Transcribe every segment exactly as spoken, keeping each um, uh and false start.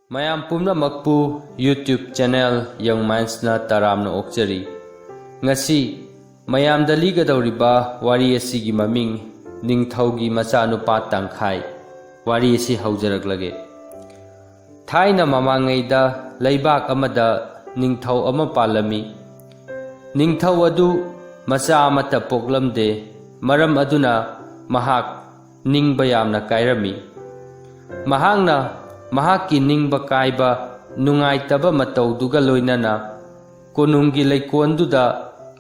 ꯃꯌꯥꯝ ꯄꯨꯝꯅꯃꯛꯄꯨ YouTube channel Young Mindsꯅ ꯇꯔꯥꯝꯅ ꯑꯣꯛꯆꯔꯤ꯫ ꯉꯁꯤ ꯃꯌꯥꯝꯗ ꯂꯤꯒꯗꯧꯔꯤꯕ ꯋꯥꯔꯤ ꯑꯁꯤꯒꯤ ꯃꯃꯤꯡ ꯅꯤꯡꯊꯧꯒꯤ ꯃꯆꯥꯅꯨꯄꯥ ꯇꯪꯈꯥꯏ꯫ ꯋꯥꯔꯤ ꯑꯁꯤ ꯍꯧꯖꯔꯛꯂꯒꯦ꯫ ꯊꯥꯏꯅ ꯃꯃꯥꯡꯉꯩꯗ ꯂꯩꯕꯥꯛ ꯑꯃꯗ ꯅꯤꯡꯊꯧ ꯑꯃ ꯄꯥꯜꯂꯝꯃꯤ꯫ ꯅꯤꯡꯊꯧ ꯑꯗꯨ ꯃꯆꯥ ꯑꯃꯠꯇ ꯄꯣꯛꯂꯝꯗꯦ꯫ ꯃꯔꯝ ꯑꯗꯨꯅ ꯃꯍꯥꯛ ꯅꯤꯡꯕ ꯌꯥꯝꯅ ꯀꯥꯏꯔꯝꯃꯤ꯫ ꯃꯍꯥꯛꯅ ꯃꯍꯥꯛꯀꯤ ꯅꯤꯡꯕ ꯀꯥꯏꯕ, ꯅꯨꯡꯉꯥꯏꯇꯕ ꯃꯇꯧꯗꯨꯒ ꯂꯣꯏꯅꯅ ꯀꯣꯅꯨꯡꯒꯤ ꯂꯩꯀꯣꯜꯗꯨꯗ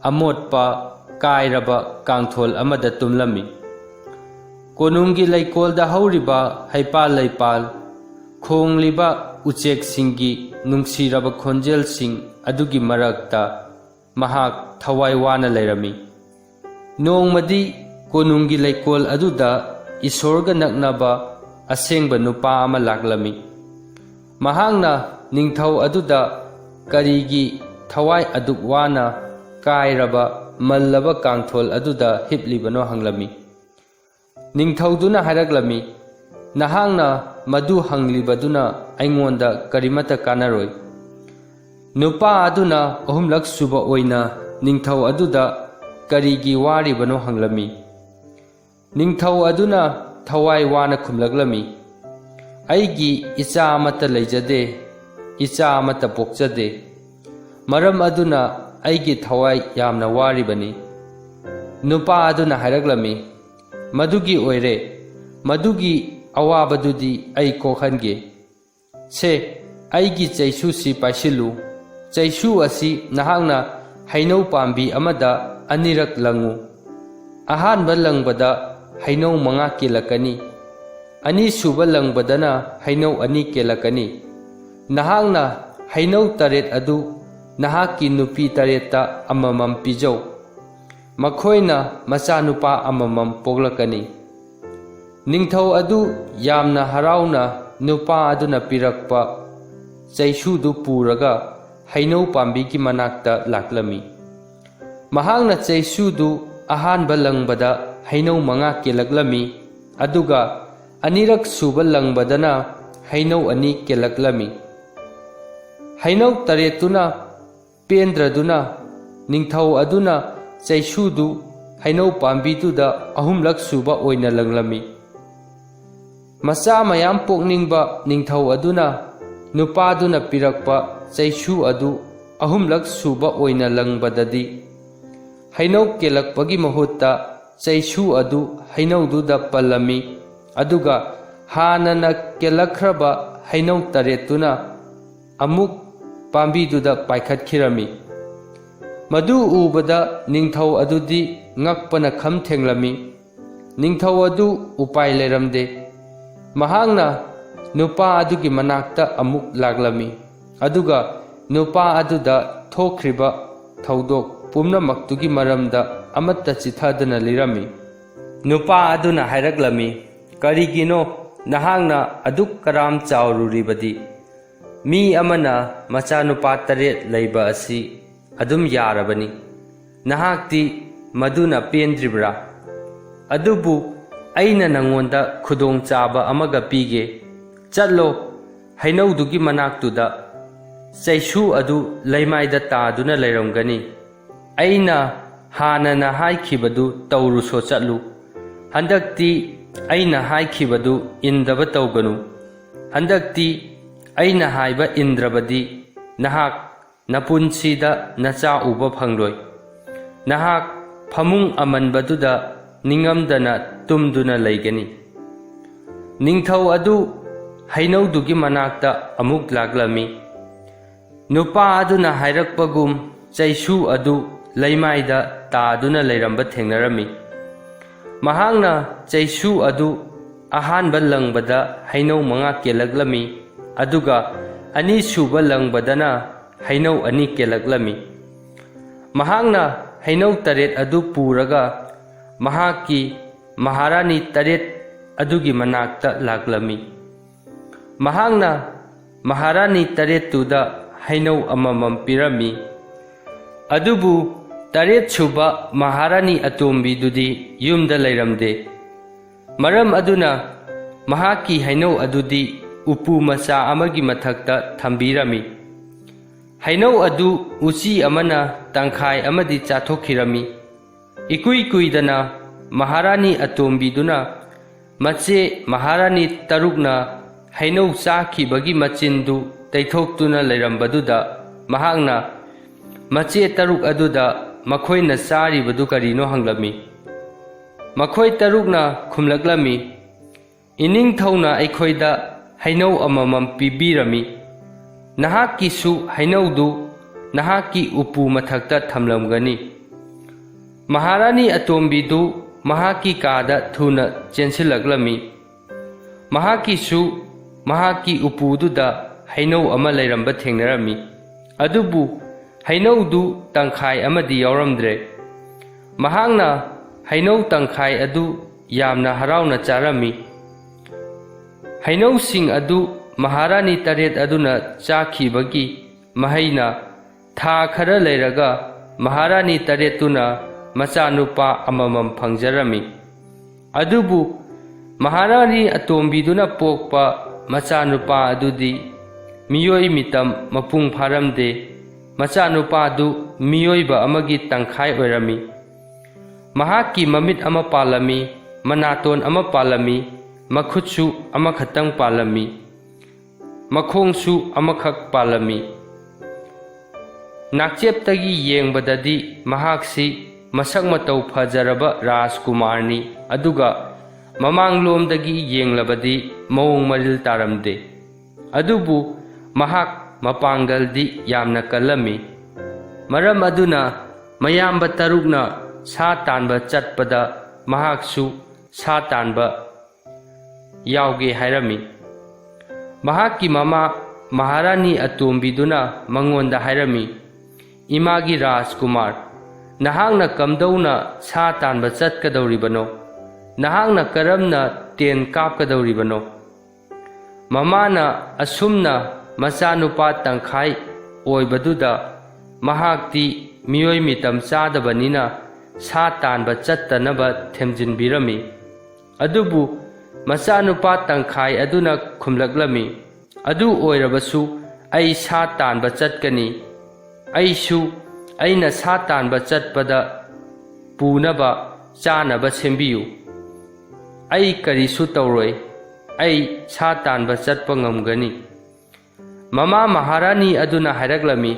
ꯑꯃꯣꯠꯄ ꯀꯥꯏꯔꯕ ꯀꯥꯡꯊꯣꯜ ꯑꯃꯗ ꯇꯨꯝꯂꯝꯃꯤ꯫ ꯀꯣꯅꯨꯡꯒꯤ ꯂꯩꯀꯣꯜꯗ ꯍꯧꯔꯤꯕ ꯍꯩꯄꯥꯜ ꯂꯩꯄꯥꯜ, ꯈꯣꯡꯂꯤꯕ ꯎꯆꯦꯛꯁꯤꯡꯒꯤ ꯅꯨꯡꯁꯤꯔꯕ ꯈꯣꯟꯖꯦꯜꯁꯤꯡ ꯑꯗꯨꯒꯤ ꯃꯔꯛꯇ ꯃꯍꯥꯛ ꯊꯋꯥꯏ ꯋꯥꯅ ꯂꯩꯔꯝꯃꯤ꯫ ꯅꯣꯡꯃꯗꯤ ꯀꯣꯅꯨꯡꯒꯤ ꯂꯩꯀꯣꯜ ꯑꯗꯨꯗ ꯏꯁꯣꯔꯒ ꯅꯛꯅꯕ ꯑꯁꯦꯡꯕ ꯅꯨꯄꯥ ꯑꯃ ꯂꯥꯛꯂꯝꯃꯤ꯫ ꯃꯍꯥꯛꯅ ꯅꯤꯡꯊꯧ ꯑꯗꯨꯗ ꯀꯔꯤꯒꯤ ꯊꯋꯥꯏ ꯑꯗꯨꯛ ꯋꯥꯅ ꯀꯥꯏꯔꯕ ꯃꯜꯂꯕ ꯀꯥꯡꯊꯣꯜ ꯑꯗꯨꯗ ꯍꯤꯞꯂꯤꯕꯅꯣ ꯍꯪꯂꯝꯃꯤ꯫ ꯅꯤꯡꯊꯧꯗꯨꯅ ꯍꯥꯏꯔꯛꯂꯝꯃꯤ, "ꯅꯍꯥꯛꯅ ꯃꯗꯨ ꯍꯪꯂꯤꯕꯗꯨꯅ ꯑꯩꯉꯣꯟꯗ ꯀꯔꯤꯃꯠꯇ ꯀꯥꯟꯅꯔꯣꯏ꯫" ꯅꯨꯄꯥ ꯑꯗꯨꯅ ꯑꯍꯨꯝꯂꯛ ꯁꯨꯕ ꯑꯣꯏꯅ ꯅꯤꯡꯊꯧ ꯑꯗꯨꯗ ꯀꯔꯤꯒꯤ ꯋꯥꯔꯤꯕꯅꯣ ꯍꯪꯂꯝꯃꯤ꯫ ꯅꯤꯡꯊꯧ ꯑꯗꯨꯅ ꯊꯋꯥꯏ ꯋꯥꯅ ꯈꯨꯝꯂꯛꯂꯝꯃꯤ, "ꯑꯩꯒꯤ ꯏꯆꯥ ꯑꯃꯠꯇ ꯂꯩꯖꯗꯦ, ꯏꯆꯥ ꯑꯃꯠꯇ ꯄꯣꯛꯆꯗꯦ꯫ ꯃꯔꯝ ꯑꯗꯨꯅ ꯑꯩꯒꯤ ꯊꯋꯥꯏ ꯌꯥꯝꯅ ꯋꯥꯔꯤꯕꯅꯤ꯫" ꯅꯨꯄꯥ ꯑꯗꯨꯅ ꯍꯥꯏꯔꯛꯂꯝꯃꯤ, "ꯃꯗꯨꯒꯤ ꯑꯣꯏꯔꯦ, ꯃꯗꯨꯒꯤ ꯑꯋꯥꯕꯗꯨꯗꯤ ꯑꯩ ꯀꯣꯛꯍꯟꯒꯦ꯫ ꯁꯦ, ꯑꯩꯒꯤ ꯆꯩꯁꯨꯁꯤ ꯄꯥꯏꯁꯤꯜꯂꯨ꯫ ꯆꯩꯁꯨ ꯑꯁꯤ ꯅꯍꯥꯛꯅ ꯍꯩꯅꯧ ꯄꯥꯝꯕꯤ ꯑꯃꯗ ꯑꯅꯤꯔꯛ ꯂꯪꯉꯨ꯫ ꯑꯍꯥꯟꯕ ꯂꯪꯕꯗ ꯍꯩꯅꯧ ꯃꯉꯥ ꯀꯦꯜꯂꯛꯀꯅꯤ꯫ ꯑꯅꯤꯁꯨꯕ ꯂꯪꯕꯗꯅ ꯍꯩꯅꯧ ꯑꯅꯤ ꯀꯦꯜꯂꯛꯀꯅꯤ꯫ ꯅꯍꯥꯛꯅ ꯍꯩꯅꯧ ꯇꯔꯦꯠ ꯑꯗꯨ ꯅꯍꯥꯛꯀꯤ ꯅꯨꯄꯤ ꯇꯔꯦꯠꯇ ꯑꯃꯃꯝ ꯄꯤꯖꯧ꯫ ꯃꯈꯣꯏꯅ ꯃꯆꯥꯅꯨꯄꯥ ꯑꯃꯃꯝ ꯄꯣꯛꯂꯛꯀꯅꯤ꯫" ꯅꯤꯡꯊꯧ ꯑꯗꯨ ꯌꯥꯝꯅ ꯍꯔꯥꯎꯅ ꯅꯨꯄꯥ ꯑꯗꯨꯅ ꯄꯤꯔꯛꯄ ꯆꯩꯁꯨꯗꯨ ꯄꯨꯔꯒ ꯍꯩꯅꯧ ꯄꯥꯝꯕꯤꯒꯤ ꯃꯅꯥꯛꯇ ꯂꯥꯛꯂꯝꯃꯤ꯫ ꯃꯍꯥꯛꯅ ꯆꯩꯁꯨꯗꯨ ꯑꯍꯥꯟꯕ ꯂꯪꯕꯗ ꯍꯩꯅꯧ ꯃꯉꯥ ꯀꯦꯜꯂꯛꯂꯝꯃꯤ, ꯑꯗꯨꯒ ꯑꯅꯤꯔꯛ ꯁꯨꯕ ꯂꯪꯕꯗꯅ ꯍꯩꯅꯧ ꯑꯅꯤ ꯀꯦꯜꯂꯛꯂꯝꯃꯤ꯫ ꯍꯩꯅꯧ ꯇꯔꯦꯠꯇꯨꯅ ꯄꯦꯟꯗ꯭ꯔꯗꯨꯅ ꯅꯤꯡꯊꯧ ꯑꯗꯨꯅ ꯆꯩꯁꯨꯗꯨ ꯍꯩꯅꯧ ꯄꯥꯝꯕꯤꯗꯨꯗ ꯑꯍꯨꯝꯂꯛ ꯁꯨꯕ ꯑꯣꯏꯅ ꯂꯪꯂꯝꯃꯤ꯫ ꯃꯆꯥ ꯃꯌꯥꯝ ꯄꯣꯛꯅꯤꯡꯕ ꯅꯤꯡꯊꯧ ꯑꯗꯨꯅ ꯅꯨꯄꯥꯗꯨꯅ ꯄꯤꯔꯛꯄ ꯆꯩꯁꯨ ꯑꯗꯨ ꯑꯍꯨꯝꯂꯛ ꯁꯨꯕ ꯑꯣꯏꯅ ꯂꯪꯕꯗꯗꯤ, ꯍꯩꯅꯧ ꯀꯦꯜꯂꯛꯄꯒꯤ ꯃꯍꯨꯠꯇ ꯆꯩꯁꯨ ꯑꯗꯨ ꯍꯩꯅꯧꯗꯨꯗ ꯄꯜꯂꯝꯃꯤ, ꯑꯗꯨꯒ ꯍꯥꯟꯅꯅ ꯀꯦꯜꯂꯛꯈ꯭ꯔꯕ ꯍꯩꯅꯧ ꯇꯔꯦꯠꯇꯨꯅ ꯑꯃꯨꯛ ꯄꯥꯝꯕꯤꯗꯨꯗ ꯄꯥꯏꯈꯠꯈꯤꯔꯝꯃꯤ꯫ ꯃꯗꯨ ꯎꯕꯗ ꯅꯤꯡꯊꯧ ꯑꯗꯨꯗꯤ ꯉꯛꯄꯅ ꯈꯝ ꯊꯦꯡꯂꯝꯃꯤ꯫ ꯅꯤꯡꯊꯧ ꯑꯗꯨ ꯎꯄꯥꯏ ꯂꯩꯔꯝꯗꯦ꯫ ꯃꯍꯥꯛꯅ ꯅꯨꯄꯥ ꯑꯗꯨꯒꯤ ꯃꯅꯥꯛꯇ ꯑꯃꯨꯛ ꯂꯥꯛꯂꯝꯃꯤ, ꯑꯗꯨꯒ ꯅꯨꯄꯥ ꯑꯗꯨꯗ ꯊꯣꯛꯈ꯭ꯔꯤꯕ ꯊꯧꯗꯣꯛ ꯄꯨꯝꯅꯃꯛꯇꯨꯒꯤ ꯃꯔꯝꯗ ꯑꯃꯠꯇ ꯆꯤꯊꯗꯅ ꯂꯤꯔꯝꯃꯤ꯫ ꯅꯨꯄꯥ ꯑꯗꯨꯅ ꯍꯥꯏꯔꯛꯂꯝꯃꯤ, "ꯀꯔꯤꯒꯤꯅꯣ ꯅꯍꯥꯛꯅ ꯑꯗꯨꯛ ꯀꯔꯥꯝ ꯆꯥꯎꯔꯨꯔꯤꯕꯗꯤ? ꯃꯤ ꯑꯃꯅ ꯃꯆꯥꯅꯨꯄꯥ ꯇꯔꯦꯠ ꯂꯩꯕ ꯑꯁꯤ ꯑꯗꯨꯝ ꯌꯥꯔꯕꯅꯤ꯫ ꯅꯍꯥꯛꯇꯤ ꯃꯗꯨꯅ ꯄꯦꯟꯗ꯭ꯔꯤꯕ꯭ꯔꯥ? ꯑꯗꯨꯕꯨ ꯑꯩꯅ ꯅꯉꯣꯟꯗ ꯈꯨꯗꯣꯡꯆꯥꯕ ꯑꯃꯒ ꯄꯤꯒꯦ꯫ ꯆꯠꯂꯣ, ꯍꯩꯅꯧꯗꯨꯒꯤ ꯃꯅꯥꯛꯇꯨꯗ ꯆꯩꯁꯨ ꯑꯗꯨ ꯂꯩꯃꯥꯏꯗ ꯇꯥꯗꯨꯅ ꯂꯩꯔꯝꯒꯅꯤ꯫ ꯑꯩꯅ ꯍꯥꯟꯅꯅ ꯍꯥꯏꯈꯤꯕꯗꯨ ꯇꯧꯔꯨꯁꯣ ꯆꯠꯂꯨ꯫ ꯍꯟꯗꯛꯇꯤ ꯑꯩꯅ ꯍꯥꯏꯈꯤꯕꯗꯨ ꯏꯟꯗꯕ ꯇꯧꯒꯅꯨ꯫ ꯍꯟꯗꯛꯇꯤ ꯑꯩꯅ ꯍꯥꯏꯕ ꯏꯟꯗ꯭ꯔꯕꯗꯤ ꯅꯍꯥꯛ ꯅꯄꯨꯟꯁꯤꯗ ꯅꯆꯥ ꯎꯕ ꯐꯪꯂꯣꯏ꯫ ꯅꯍꯥꯛ ꯐꯃꯨꯡ ꯑꯃꯟꯕꯗꯨꯗ ꯅꯤꯡꯉꯝꯗꯅ ꯇꯨꯝꯗꯨꯅ ꯂꯩꯒꯅꯤ꯫" ꯅꯤꯡꯊꯧ ꯑꯗꯨ ꯍꯩꯅꯧꯗꯨꯒꯤ ꯃꯅꯥꯛꯇ ꯑꯃꯨꯛ ꯂꯥꯛꯂꯝꯃꯤ꯫ ꯅꯨꯄꯥ ꯑꯗꯨꯅ ꯍꯥꯏꯔꯛꯄꯒꯨꯝ ꯆꯩꯁꯨ ꯑꯗꯨ ꯂꯩꯃꯥꯏꯗ ꯇꯥꯗꯨꯅ ꯂꯩꯔꯝꯕ ꯊꯦꯡꯅꯔꯝꯃꯤ꯫ ꯃꯍꯥꯛꯅ ꯆꯩꯁꯨ ꯑꯗꯨ ꯑꯍꯥꯟꯕ ꯂꯪꯕꯗ ꯍꯩꯅꯧ ꯃꯉꯥ ꯀꯦꯜꯂꯛꯂꯝꯃꯤ, ꯑꯗꯨꯒ ꯑꯅꯤꯁꯨꯕ ꯂꯪꯕꯗꯅ ꯍꯩꯅꯧ ꯑꯅꯤ ꯀꯦꯜꯂꯛꯂꯝꯃꯤ꯫ ꯃꯍꯥꯛꯅ ꯍꯩꯅꯧ ꯇꯔꯦꯠ ꯑꯗꯨ ꯄꯨꯔꯒ ꯃꯍꯥꯛꯀꯤ ꯃꯍꯥꯔꯥꯅꯤ ꯇꯔꯦꯠ ꯑꯗꯨꯒꯤ ꯃꯅꯥꯛꯇ ꯂꯥꯛꯂꯝꯃꯤ꯫ ꯃꯍꯥꯛꯅ ꯃꯍꯥꯔꯥꯅꯤ ꯇꯔꯦꯠꯇꯨꯗ ꯍꯩꯅꯧ ꯑꯃꯃꯝ ꯄꯤꯔꯝꯃꯤ꯫ ꯑꯗꯨꯕꯨ ꯇꯔꯦꯠ ꯁꯨꯕ ꯃꯍꯥꯔꯥꯅꯤ ꯑꯇꯣꯝꯕꯤꯗꯨꯗꯤ ꯌꯨꯝꯗ ꯂꯩꯔꯝꯗꯦ꯫ ꯃꯔꯝ ꯑꯗꯨꯅ ꯃꯍꯥꯛꯀꯤ ꯍꯩꯅꯧ ꯑꯗꯨꯗꯤ ꯎꯄꯨ ꯃꯆꯥ ꯑꯃꯒꯤ ꯃꯊꯛꯇ ꯊꯝꯕꯤꯔꯝꯃꯤ꯫ ꯍꯩꯅꯧ ꯑꯗꯨ ꯎꯆꯤ ꯑꯃꯅ ꯇꯪꯈꯥꯏ ꯑꯃꯗꯤ ꯆꯥꯊꯣꯛꯈꯤꯔꯝꯃꯤ꯫ ꯏꯀꯨꯏ ꯀꯨꯏꯗꯅ ꯃꯍꯥꯔꯥꯅꯤ ꯑꯇꯣꯝꯕꯤꯗꯨꯅ ꯃꯆꯦ ꯃꯍꯥꯔꯥꯅꯤ ꯇꯔꯨꯛꯅ ꯍꯩꯅꯧ ꯆꯥꯈꯤꯕꯒꯤ ꯃꯆꯤꯟꯗꯨ ꯇꯩꯊꯣꯛꯇꯨꯅ ꯂꯩꯔꯝꯕꯗꯨꯗ ꯃꯍꯥꯛꯅ ꯃꯆꯦ ꯇꯔꯨꯛ ꯑꯗꯨꯗ ꯃꯈꯣꯏꯅ ꯆꯥꯔꯤꯕꯗꯨ ꯀꯔꯤꯅꯣ ꯍꯪꯂꯝꯃꯤ꯫ ꯃꯈꯣꯏ ꯇꯔꯨꯛꯅ ꯈꯨꯝꯂꯛꯂꯝꯃꯤ, "ꯏꯅꯤꯡꯊꯧꯅ ꯑꯩꯈꯣꯏꯗ ꯍꯩꯅꯧ ꯑꯃꯃꯝ ꯄꯤꯕꯤꯔꯝꯃꯤ꯫ ꯅꯍꯥꯛꯀꯤꯁꯨ ꯍꯩꯅꯧꯗꯨ ꯅꯍꯥꯛꯀꯤ ꯎꯄꯨ ꯃꯊꯛꯇ ꯊꯝꯂꯝꯒꯅꯤ꯫" ꯃꯍꯥꯔꯥꯅꯤ ꯑꯇꯣꯝꯕꯤꯗꯨ ꯃꯍꯥꯛꯀꯤ ꯀꯥꯗ ꯊꯨꯅ ꯆꯦꯟꯁꯤꯜꯂꯛꯂꯝꯃꯤ꯫ ꯃꯍꯥꯛꯀꯤꯁꯨ ꯃꯍꯥꯛꯀꯤ ꯎꯄꯨꯗꯨꯗ ꯍꯩꯅꯧ ꯑꯃ ꯂꯩꯔꯝꯕ ꯊꯦꯡꯅꯔꯝꯃꯤ꯫ ꯑꯗꯨꯕꯨ ꯍꯩꯅꯧꯗꯨ ꯇꯪꯈꯥꯏ ꯑꯃꯗꯤ ꯌꯥꯎꯔꯝꯗ꯭ꯔꯦ꯫ ꯃꯍꯥꯛꯅ ꯍꯩꯅꯧ ꯇꯪꯈꯥꯏ ꯑꯗꯨ ꯌꯥꯝꯅ ꯍꯔꯥꯎꯅ ꯆꯥꯔꯝꯃꯤ꯫ ꯍꯩꯅꯧꯁꯤꯡ ꯑꯗꯨ ꯃꯍꯥꯔꯥꯅꯤ ꯇꯔꯦꯠ ꯑꯗꯨꯅ ꯆꯥꯈꯤꯕꯒꯤ ꯃꯍꯩꯅ ꯊꯥ ꯈꯔ ꯂꯩꯔꯒ ꯃꯍꯥꯔꯥꯅꯤ ꯇꯔꯦꯠꯇꯨꯅ ꯃꯆꯥꯅꯨꯄꯥ ꯑꯃꯃꯝ ꯐꯪꯖꯔꯝꯃꯤ꯫ ꯑꯗꯨꯕꯨ ꯃꯍꯥꯔꯥꯅꯤ ꯑꯇꯣꯝꯕꯤꯗꯨꯅ ꯄꯣꯛꯄ ꯃꯆꯥꯅꯨꯄꯥ ꯑꯗꯨꯗꯤ ꯃꯤꯑꯣꯏ ꯃꯤꯇꯝ ꯃꯄꯨꯡ ꯐꯥꯔꯝꯗꯦ꯫ ꯃꯆꯥꯅꯨꯄꯥꯗꯨ ꯃꯤꯑꯣꯏꯕ ꯑꯃꯒꯤ ꯇꯪꯈꯥꯏ ꯑꯣꯏꯔꯝꯃꯤ꯫ ꯃꯍꯥꯛꯀꯤ ꯃꯃꯤꯠ ꯑꯃ ꯄꯥꯜꯂꯝꯃꯤ, ꯃꯅꯥꯇꯣꯟ ꯑꯃ ꯄꯥꯜꯂꯝꯃꯤ, ꯃꯈꯨꯠꯁꯨ ꯑꯃꯈꯛꯇꯪ ꯄꯥꯜꯂꯝꯃꯤ, ꯃꯈꯣꯡꯁꯨ ꯑꯃꯈꯛ ꯄꯥꯜꯂꯝꯃꯤ꯫ ꯅꯥꯛꯆꯦꯞꯇꯒꯤ ꯌꯦꯡꯕꯗꯗꯤ ꯃꯍꯥꯛꯁꯤ ꯃꯁꯛ ꯃꯇꯧ ꯐꯖꯔꯕ ꯔꯥꯖꯀꯨꯃꯥꯔꯅꯤ, ꯑꯗꯨꯒ ꯃꯃꯥꯡꯂꯣꯝꯗꯒꯤ ꯌꯦꯡꯂꯕꯗꯤ ꯃꯑꯣꯡ ꯃꯔꯤꯜ ꯇꯥꯔꯝꯗꯦ꯫ ꯑꯗꯨꯕꯨ ꯃꯍꯥꯛ ꯃꯄꯥꯡꯒꯜꯗꯤ ꯌꯥꯝꯅ ꯀꯜꯂꯝꯃꯤ꯫ ꯃꯔꯝ ꯑꯗꯨꯅ ꯃꯌꯥꯝꯕ ꯇꯔꯨꯛꯅ ꯁꯥ ꯇꯥꯟꯕ ꯆꯠꯄꯗ ꯃꯍꯥꯛꯁꯨ ꯁꯥ ꯇꯥꯟꯕ ꯌꯥꯎꯒꯦ ꯍꯥꯏꯔꯝꯃꯤ꯫ ꯃꯍꯥꯛꯀꯤ ꯃꯃꯥ ꯃꯍꯥꯔꯥꯅꯤ ꯑꯇꯣꯝꯕꯤꯗꯨꯅ ꯃꯉꯣꯟꯗ ꯍꯥꯏꯔꯝꯃꯤ, "ꯏꯃꯥꯒꯤ ꯔꯥꯖꯀꯨꯃꯥꯔ, ꯅꯍꯥꯛꯅ ꯀꯝꯗꯧꯅ ꯁꯥ ꯇꯥꯟꯕ ꯆꯠꯀꯗꯧꯔꯤꯕꯅꯣ? ꯅꯍꯥꯛꯅ ꯀꯔꯝꯅ ꯇꯦꯟ ꯀꯥꯞꯀꯗꯧꯔꯤꯕꯅꯣ?" ꯃꯃꯥꯅ ꯑꯁꯨꯝꯅ ꯃꯆꯥꯅꯨꯄꯥ ꯇꯪꯈꯥꯏ ꯑꯣꯏꯕꯗꯨꯗ ꯃꯍꯥꯛꯇꯤ ꯃꯤꯑꯣꯏ ꯃꯤꯇꯝ ꯆꯥꯗꯕꯅꯤꯅ ꯁꯥ ꯇꯥꯟꯕ ꯆꯠꯇꯅꯕ ꯊꯦꯝꯖꯤꯟꯕꯤꯔꯝꯃꯤ꯫ ꯑꯗꯨꯕꯨ ꯃꯆꯥꯅꯨꯄꯥ ꯇꯪꯈꯥꯏ ꯑꯗꯨꯅ ꯈꯨꯝꯂꯛꯂꯝꯃꯤ, "ꯑꯗꯨ ꯑꯣꯏꯔꯕꯁꯨ ꯑꯩ ꯁꯥ ꯇꯥꯟꯕ ꯆꯠꯀꯅꯤ꯫ ꯑꯩꯁꯨ ꯑꯩꯅ ꯁꯥ ꯇꯥꯟꯕ ꯆꯠꯄꯗ ꯄꯨꯅꯕ ꯆꯥꯅꯕ ꯁꯦꯝꯕꯤꯌꯨ꯫ ꯑꯩ ꯀꯔꯤꯁꯨ ꯇꯧꯔꯣꯏ꯫ ꯑꯩ ꯁꯥ ꯇꯥꯟꯕ ꯆꯠꯄ ꯉꯝꯒꯅꯤ꯫" ꯃꯃꯥ ꯃꯍꯥꯔꯥꯅꯤ ꯑꯗꯨꯅ ꯍꯥꯏꯔꯛꯂꯝꯃꯤ,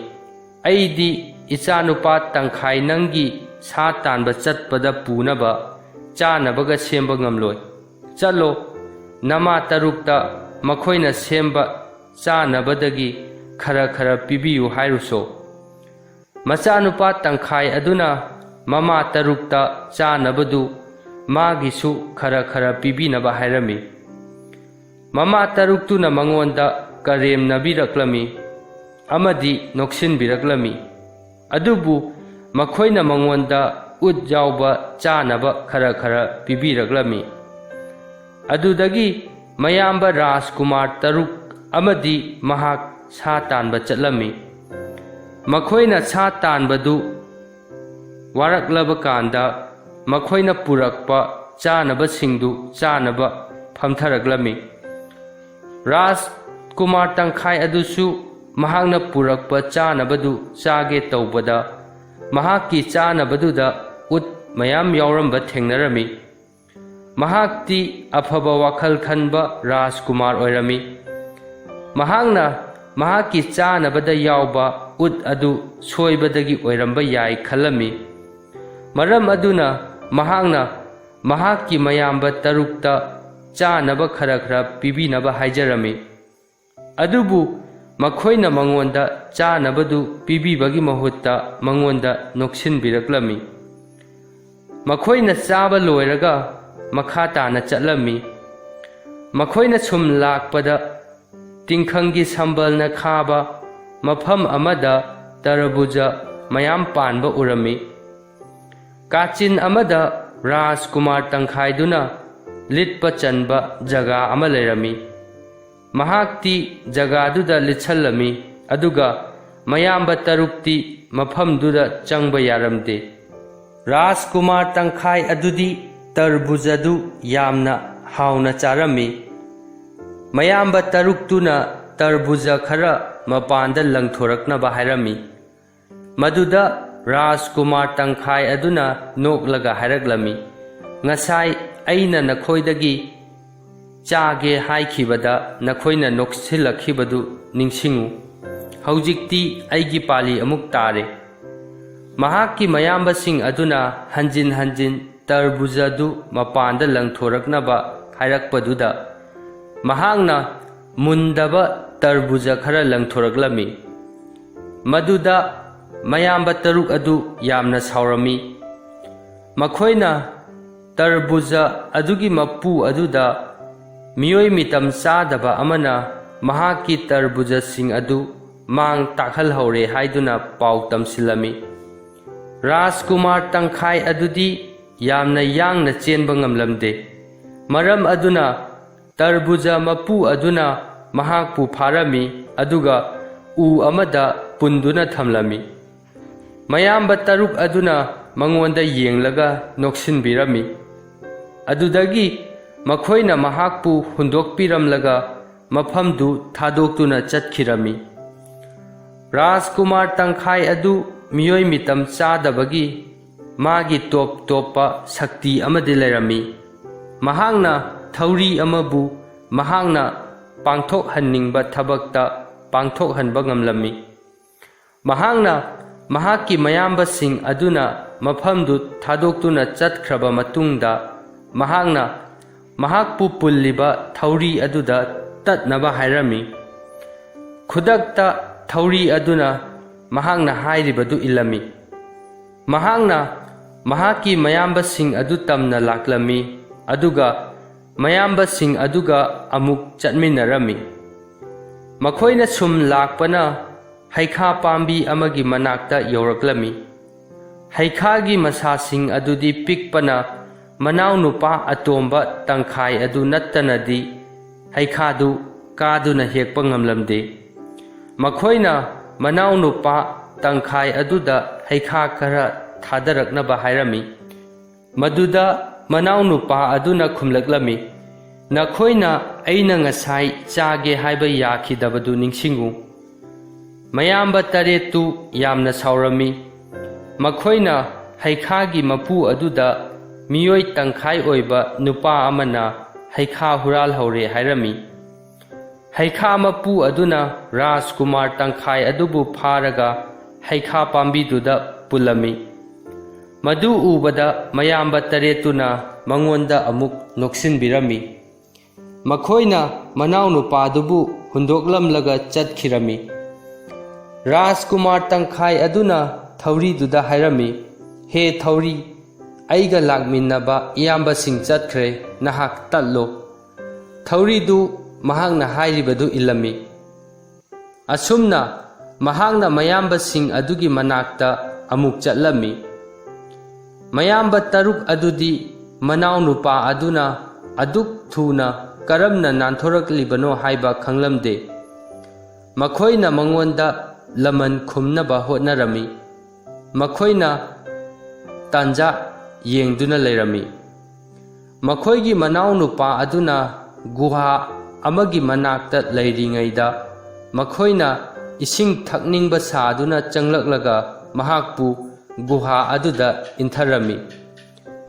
"ꯑꯩꯗꯤ ꯏꯆꯥꯅꯨꯄꯥ ꯇꯪꯈꯥꯏ ꯅꯪꯒꯤ ꯁꯥ ꯇꯥꯟꯕ ꯆꯠꯄꯗ ꯄꯨꯅꯕ ꯆꯥꯅꯕꯒ ꯁꯦꯝꯕ ꯉꯝꯂꯣꯏ꯫ ꯆꯠꯂꯣ, ꯅꯃꯥ ꯇꯔꯨꯛꯇ ꯃꯈꯣꯏꯅ ꯁꯦꯝꯕ ꯆꯥꯅꯕꯗꯒꯤ ꯈꯔ ꯈꯔ ꯄꯤꯕꯤꯌꯨ ꯍꯥꯏꯔꯨꯁꯣ꯫" ꯃꯆꯥꯅꯨꯄꯥ ꯇꯪꯈꯥꯏ ꯑꯗꯨꯅ ꯃꯃꯥ ꯇꯔꯨꯛꯇ ꯆꯥꯅꯕꯗꯨ ꯃꯥꯒꯤꯁꯨ ꯈꯔ ꯈꯔ ꯄꯤꯕꯤꯅꯕ ꯍꯥꯏꯔꯝꯃꯤ꯫ ꯃꯃꯥ ꯇꯔꯨꯛꯇꯨꯅ ꯃꯉꯣꯟꯗ ꯀꯔꯦꯝꯅꯕꯤꯔꯛꯂꯝꯃꯤ ꯑꯃꯗꯤ ꯅꯣꯛꯁꯤꯟꯕꯤꯔꯛꯂꯝꯃꯤ꯫ ꯑꯗꯨꯕꯨ ꯃꯈꯣꯏꯅ ꯃꯉꯣꯟꯗ ꯎꯠ ꯌꯥꯎꯕ ꯆꯥꯅꯕ ꯈꯔ ꯈꯔ ꯄꯤꯕꯤꯔꯛꯂꯝꯃꯤ꯫ ꯑꯗꯨꯗꯒꯤ ꯃꯌꯥꯝꯕ ꯔꯥꯖꯀꯨꯃꯥꯔ ꯇꯔꯨꯛ ꯑꯃꯗꯤ ꯃꯍꯥꯛ ꯁꯥ ꯇꯥꯟꯕ ꯆꯠꯂꯝꯃꯤ꯫ ꯃꯈꯣꯏꯅ ꯁꯥ ꯇꯥꯟꯕꯗꯨ ꯋꯥꯔꯛꯂꯕ ꯀꯥꯟꯗ ꯃꯈꯣꯏꯅ ꯄꯨꯔꯛꯄ ꯆꯥꯅꯕꯁꯤꯡꯗꯨ ꯆꯥꯅꯕ ꯐꯝꯊꯔꯛꯂꯝꯃꯤ꯫ ꯔꯥꯖꯀꯨꯃꯥꯔ ꯇꯪꯈꯥꯏ ꯑꯗꯨꯁꯨ ꯃꯍꯥꯛꯅ ꯄꯨꯔꯛꯄ ꯆꯥꯅꯕꯗꯨ ꯆꯥꯒꯦ ꯇꯧꯕꯗ, ꯃꯍꯥꯛꯀꯤ ꯆꯥꯅꯕꯗꯨꯗ ꯎꯠ ꯃꯌꯥꯝ ꯌꯥꯎꯔꯝꯕ ꯊꯦꯡꯅꯔꯝꯃꯤ꯫ ꯃꯍꯥꯛꯇꯤ ꯑꯐꯕ ꯋꯥꯈꯜ ꯈꯟꯕ ꯔꯥꯖꯀꯨꯃꯥꯔ ꯑꯣꯏꯔꯝꯃꯤ꯫ ꯃꯍꯥꯛꯅ ꯃꯍꯥꯛꯀꯤ ꯆꯥꯅꯕꯗ ꯌꯥꯎꯕ ꯎꯠ ꯑꯗꯨ ꯁꯣꯏꯕꯗꯒꯤ ꯑꯣꯏꯔꯝꯕ ꯌꯥꯏ ꯈꯜꯂꯝꯃꯤ꯫ ꯃꯔꯝ ꯑꯗꯨꯅ ꯃꯍꯥꯛꯅ ꯃꯍꯥꯛꯀꯤ ꯃꯌꯥꯝꯕ ꯇꯔꯨꯛꯇ ꯆꯥꯅꯕ ꯈꯔ ꯈꯔ ꯄꯤꯕꯤꯅꯕ ꯍꯥꯏꯖꯔꯝꯃꯤ꯫ ꯑꯗꯨꯕꯨ ꯃꯈꯣꯏꯅ ꯃꯉꯣꯟꯗ ꯆꯥꯅꯕꯗꯨ ꯄꯤꯕꯤꯕꯒꯤ ꯃꯍꯨꯠꯇ ꯃꯉꯣꯟꯗ ꯅꯣꯛꯁꯤꯟꯕꯤꯔꯛꯂꯝꯃꯤ꯫ ꯃꯈꯣꯏꯅ ꯆꯥꯕ ꯂꯣꯏꯔꯒ ꯃꯈꯥ ꯇꯥꯅ ꯆꯠꯂꯝꯃꯤ꯫ ꯃꯈꯣꯏꯅ ꯁꯨꯝ ꯂꯥꯛꯄꯗ ꯇꯤꯡꯈꯪꯒꯤ ꯁꯝꯕꯜꯅ ꯈꯥꯕ ꯃꯐꯝ ꯑꯃꯗ ꯇꯔꯕꯨꯖ ꯃꯌꯥꯝ ꯄꯥꯟꯕ ꯎꯔꯝꯃꯤ꯫ ꯀꯥꯆꯤꯟ ꯑꯃꯗ ꯔꯥꯖꯀꯨꯃꯥꯔ ꯇꯪꯈꯥꯏꯗꯨꯅ ꯂꯤꯠꯄ ꯆꯟꯕ ꯖꯒꯥ ꯑꯃ ꯂꯩꯔꯝꯃꯤ꯫ ꯃꯍꯥꯛꯇꯤ ꯖꯒꯥꯗꯨꯗ ꯂꯤꯠꯁꯜꯂꯝꯃꯤ, ꯑꯗꯨꯒ ꯃꯌꯥꯝꯕ ꯇꯔꯨꯛꯇꯤ ꯃꯐꯝꯗꯨꯗ ꯆꯪꯕ ꯌꯥꯔꯝꯗꯦ꯫ ꯔꯥꯖꯀꯨꯃꯥꯔ ꯇꯪꯈꯥꯏ ꯑꯗꯨꯗꯤ ꯇꯔꯕꯨꯖꯗꯨ ꯌꯥꯝꯅ ꯍꯥꯎꯅ ꯆꯥꯔꯝꯃꯤ꯫ ꯃꯌꯥꯝꯕ ꯇꯔꯨꯛꯇꯨꯅ ꯇꯔꯕꯨꯖ ꯈꯔ ꯃꯄꯥꯟꯗ ꯂꯪꯊꯣꯔꯛꯅꯕ ꯍꯥꯏꯔꯝꯃꯤ꯫ ꯃꯗꯨꯗ ꯔꯥꯖꯀꯨꯃꯥꯔ ꯇꯪꯈꯥꯏ ꯑꯗꯨꯅ ꯅꯣꯛꯂꯒ ꯍꯥꯏꯔꯛꯂꯝꯃꯤ, "ꯉꯁꯥꯏ ꯑꯩꯅ ꯅꯈꯣꯏꯗꯒꯤ ꯆꯥꯒꯦ ꯍꯥꯏꯈꯤꯕꯗ ꯅꯈꯣꯏꯅ ꯅꯣꯛꯁꯤꯜꯂꯛꯈꯤꯕꯗꯨ ꯅꯤꯡꯁꯤꯡꯉꯨ꯫ ꯍꯧꯖꯤꯛꯇꯤ ꯑꯩꯒꯤ ꯄꯥꯂꯤ ꯑꯃꯨꯛ ꯇꯥꯔꯦ꯫" ꯃꯍꯥꯛꯀꯤ ꯃꯌꯥꯝꯕꯁꯤꯡ ꯑꯗꯨꯅ ꯍꯟꯖꯤꯟ ꯍꯟꯖꯤꯟ ꯇꯔꯕꯨꯖꯗꯨ ꯃꯄꯥꯟꯗ ꯂꯪꯊꯣꯔꯛꯅꯕ ꯍꯥꯏꯔꯛꯄꯗꯨꯗ, ꯃꯍꯥꯛꯅ ꯃꯨꯟꯗꯕ ꯇꯔꯕꯨꯖ ꯈꯔ ꯂꯪꯊꯣꯔꯛꯂꯝꯃꯤ꯫ ꯃꯗꯨꯗ ꯃꯌꯥꯝꯕ ꯇꯔꯨꯛ ꯑꯗꯨ ꯌꯥꯝꯅ ꯁꯥꯎꯔꯝꯃꯤ꯫ ꯃꯈꯣꯏꯅ ꯇꯔꯕꯨꯖ ꯑꯗꯨꯒꯤ ꯃꯄꯨ ꯑꯗꯨꯗ ꯃꯤꯑꯣꯏ ꯃꯤꯇꯝ ꯆꯥꯗꯕ ꯑꯃꯅ ꯃꯍꯥꯛꯀꯤ ꯇꯔꯕꯨꯖꯁꯤꯡ ꯑꯗꯨ ꯃꯥꯡ ꯇꯥꯛꯍꯜꯍꯧꯔꯦ ꯍꯥꯏꯗꯨꯅ ꯄꯥꯎ ꯇꯝꯁꯤꯜꯂꯝꯃꯤ꯫ ꯔꯥꯖꯀꯨꯃꯥꯔ ꯇꯪꯈꯥꯏ ꯑꯗꯨꯗꯤ ꯌꯥꯝꯅ ꯌꯥꯡꯅ ꯆꯦꯟꯕ ꯉꯝꯂꯝꯗꯦ꯫ ꯃꯔꯝ ꯑꯗꯨꯅ ꯇꯔꯕꯨꯖ ꯃꯄꯨ ꯑꯗꯨꯅ ꯃꯍꯥꯛꯄꯨ ꯐꯥꯔꯝꯃꯤ, ꯑꯗꯨꯒ ꯎ ꯑꯃꯗ ꯄꯨꯟꯗꯨꯅ ꯊꯝꯂꯝꯃꯤ꯫ ꯃꯌꯥꯝꯕ ꯇꯔꯨꯛ ꯑꯗꯨꯅ ꯃꯉꯣꯟꯗ ꯌꯦꯡꯂꯒ ꯅꯣꯛꯁꯤꯟꯕꯤꯔꯝꯃꯤ꯫ ꯑꯗꯨꯗꯒꯤ ꯃꯈꯣꯏꯅ ꯃꯍꯥꯛꯄꯨ ꯍꯨꯟꯗꯣꯛꯄꯤꯔꯝꯂꯒ ꯃꯐꯝꯗꯨ ꯊꯥꯗꯣꯛꯇꯨꯅ ꯆꯠꯈꯤꯔꯝꯃꯤ꯫ ꯔꯥꯖꯀꯨꯃꯥꯔ ꯇꯪꯈꯥꯏ ꯑꯗꯨ ꯃꯤꯑꯣꯏ ꯃꯤꯇꯝ ꯆꯥꯗꯕꯒꯤ ꯃꯥꯒꯤ ꯇꯣꯞ ꯇꯣꯞꯄ ꯁꯛꯇꯤ ꯑꯃꯗꯤ ꯂꯩꯔꯝꯃꯤ꯫ ꯃꯍꯥꯛꯅ ꯊꯧꯔꯤ ꯑꯃꯕꯨ ꯃꯍꯥꯛꯅ ꯄꯥꯡꯊꯣꯛꯍꯟꯅꯤꯡꯕ ꯊꯕꯛꯇ ꯄꯥꯡꯊꯣꯛꯍꯟꯕ ꯉꯝꯂꯝꯃꯤ꯫ ꯃꯍꯥꯛꯅ ꯃꯍꯥꯛꯀꯤ ꯃꯌꯥꯝꯕꯁꯤꯡ ꯑꯗꯨꯅ ꯃꯐꯝꯗꯨ ꯊꯥꯗꯣꯛꯇꯨꯅ ꯆꯠꯈ꯭ꯔꯕ ꯃꯇꯨꯡꯗ, ꯃꯍꯥꯛꯅ ꯃꯍꯥꯛꯄꯨ ꯄꯨꯜꯂꯤꯕ ꯊꯧꯔꯤ ꯑꯗꯨꯗ ꯇꯠꯅꯕ ꯍꯥꯏꯔꯝꯃꯤ꯫ ꯈꯨꯗꯛꯇ ꯊꯧꯔꯤ ꯑꯗꯨꯅ ꯃꯍꯥꯛꯅ ꯍꯥꯏꯔꯤꯕꯗꯨ ꯏꯜꯂꯝꯃꯤ꯫ ꯃꯍꯥꯛꯅ ꯃꯍꯥꯛꯀꯤ ꯃꯌꯥꯝꯕꯁꯤꯡ ꯑꯗꯨ ꯇꯝꯅ ꯂꯥꯛꯂꯝꯃꯤ, ꯑꯗꯨꯒ ꯃꯌꯥꯝꯕꯁꯤꯡ ꯑꯗꯨꯒ ꯑꯃꯨꯛ ꯆꯠꯃꯤꯟꯅꯔꯝꯃꯤ꯫ ꯃꯈꯣꯏꯅ ꯁꯨꯝ ꯂꯥꯛꯄꯅ ꯍꯩꯈꯥ ꯄꯥꯝꯕꯤ ꯑꯃꯒꯤ ꯃꯅꯥꯛꯇ ꯌꯧꯔꯛꯂꯝꯃꯤ꯫ ꯍꯩꯈꯥꯒꯤ ꯃꯁꯥꯁꯤꯡ ꯑꯗꯨꯗꯤ ꯄꯤꯛꯄꯅ ꯃꯅꯥꯎꯅꯨꯄꯥ ꯑꯇꯣꯝꯕ ꯇꯪꯈꯥꯏ ꯑꯗꯨ ꯅꯠꯇꯅꯗꯤ ꯍꯩꯈꯥꯗꯨ ꯀꯥꯗꯨꯅ ꯍꯦꯛꯄ ꯉꯝꯂꯝꯗꯦ꯫ ꯃꯈꯣꯏꯅ ꯃꯅꯥꯎꯅꯨꯄꯥ ꯇꯪꯈꯥꯏ ꯑꯗꯨꯗ ꯍꯩꯈꯥ ꯈꯔ ꯊꯥꯗꯔꯛꯅꯕ ꯍꯥꯏꯔꯝꯃꯤ꯫ ꯃꯗꯨꯗ ꯃꯅꯥꯎꯅꯨꯄꯥ ꯑꯗꯨꯅ ꯈꯨꯝꯂꯛꯂꯝꯃꯤ, "ꯅꯈꯣꯏꯅ ꯑꯩꯅ ꯉꯁꯥꯏ ꯆꯥꯒꯦ ꯍꯥꯏꯕ ꯌꯥꯈꯤꯗꯕꯗꯨ ꯅꯤꯡꯁꯤꯡꯉꯨ꯫" ꯃꯌꯥꯝꯕ ꯇꯔꯦꯠꯇꯨ ꯌꯥꯝꯅ ꯁꯥꯎꯔꯝꯃꯤ꯫ ꯃꯈꯣꯏꯅ ꯍꯩꯈꯥꯒꯤ ꯃꯄꯨ ꯑꯗꯨꯗ ꯃꯤꯑꯣꯏ ꯇꯪꯈꯥꯏ ꯑꯣꯏꯕ ꯅꯨꯄꯥ ꯑꯃꯅ ꯍꯩꯈꯥ ꯍꯨꯔꯥꯜꯍꯧꯔꯦ ꯍꯥꯏꯔꯝꯃꯤ꯫ ꯍꯩꯈꯥ ꯃꯄꯨ ꯑꯗꯨꯅ ꯔꯥꯖꯀꯨꯃꯥꯔ ꯇꯪꯈꯥꯏ ꯑꯗꯨꯕꯨ ꯐꯥꯔꯒ ꯍꯩꯈꯥ ꯄꯥꯝꯕꯤꯗꯨꯗ ꯄꯨꯜꯂꯝꯃꯤ꯫ ꯃꯗꯨ ꯎꯕꯗ ꯃꯌꯥꯝꯕ ꯇꯔꯦꯠꯇꯨꯅ ꯃꯉꯣꯟꯗ ꯑꯃꯨꯛ ꯅꯣꯛꯁꯤꯟꯕꯤꯔꯝꯃꯤ꯫ ꯃꯈꯣꯏꯅ ꯃꯅꯥꯎꯅꯨꯄꯥꯗꯨꯕꯨ ꯍꯨꯟꯗꯣꯛꯂꯝꯂꯒ ꯆꯠꯈꯤꯔꯝꯃꯤ꯫ ꯔꯥꯖꯀꯨꯃꯥꯔ ꯇꯪꯈꯥꯏ ꯑꯗꯨꯅ ꯊꯧꯔꯤꯗꯨꯗ ꯍꯥꯏꯔꯝꯃꯤ, "ꯍꯦ ꯊꯧꯔꯤ, ꯑꯩꯒ ꯂꯥꯛꯃꯤꯟꯅꯕ ꯏꯌꯥꯝꯕꯁꯤꯡ ꯆꯠꯈ꯭ꯔꯦ, ꯅꯍꯥꯛ ꯇꯠꯂꯣ꯫" ꯊꯧꯔꯤꯗꯨ ꯃꯍꯥꯛꯅ ꯍꯥꯏꯔꯤꯕꯗꯨ ꯏꯜꯂꯝꯃꯤ꯫ ꯑꯁꯨꯝꯅ ꯃꯍꯥꯛꯅ ꯃꯌꯥꯝꯕꯁꯤꯡ ꯑꯗꯨꯒꯤ ꯃꯅꯥꯛꯇ ꯑꯃꯨꯛ ꯆꯠꯂꯝꯃꯤ꯫ ꯃꯌꯥꯝꯕ ꯇꯔꯨꯛ ꯑꯗꯨꯗꯤ ꯃꯅꯥꯎꯅꯨꯄꯥ ꯑꯗꯨꯅ ꯑꯗꯨꯛ ꯊꯨꯅ ꯀꯔꯝꯅ ꯅꯥꯟꯊꯣꯔꯛꯂꯤꯕꯅꯣ ꯍꯥꯏꯕ ꯈꯪꯂꯝꯗꯦ꯫ ꯃꯈꯣꯏꯅ ꯃꯉꯣꯟꯗ ꯂꯃꯟ ꯈꯨꯝꯅꯕ ꯍꯣꯠꯅꯔꯝꯃꯤ꯫ ꯃꯈꯣꯏꯅ ꯇꯥꯟꯖꯥ ꯌꯦꯡꯗꯨꯅ ꯂꯩꯔꯝꯃꯤ꯫ ꯃꯈꯣꯏꯒꯤ ꯃꯅꯥꯎꯅꯨꯄꯥ ꯑꯗꯨꯅ ꯒꯨꯍꯥ ꯑꯃꯒꯤ ꯃꯅꯥꯛꯇ ꯂꯩꯔꯤꯉꯩꯗ, ꯃꯈꯣꯏꯅ ꯏꯁꯤꯡ ꯊꯛꯅꯤꯡꯕ ꯁꯥꯗꯨꯅ ꯆꯪꯂꯛꯂꯒ ꯃꯍꯥꯛꯄꯨ ꯒꯨꯍꯥ ꯑꯗꯨꯗ ꯏꯟꯊꯔꯝꯃꯤ꯫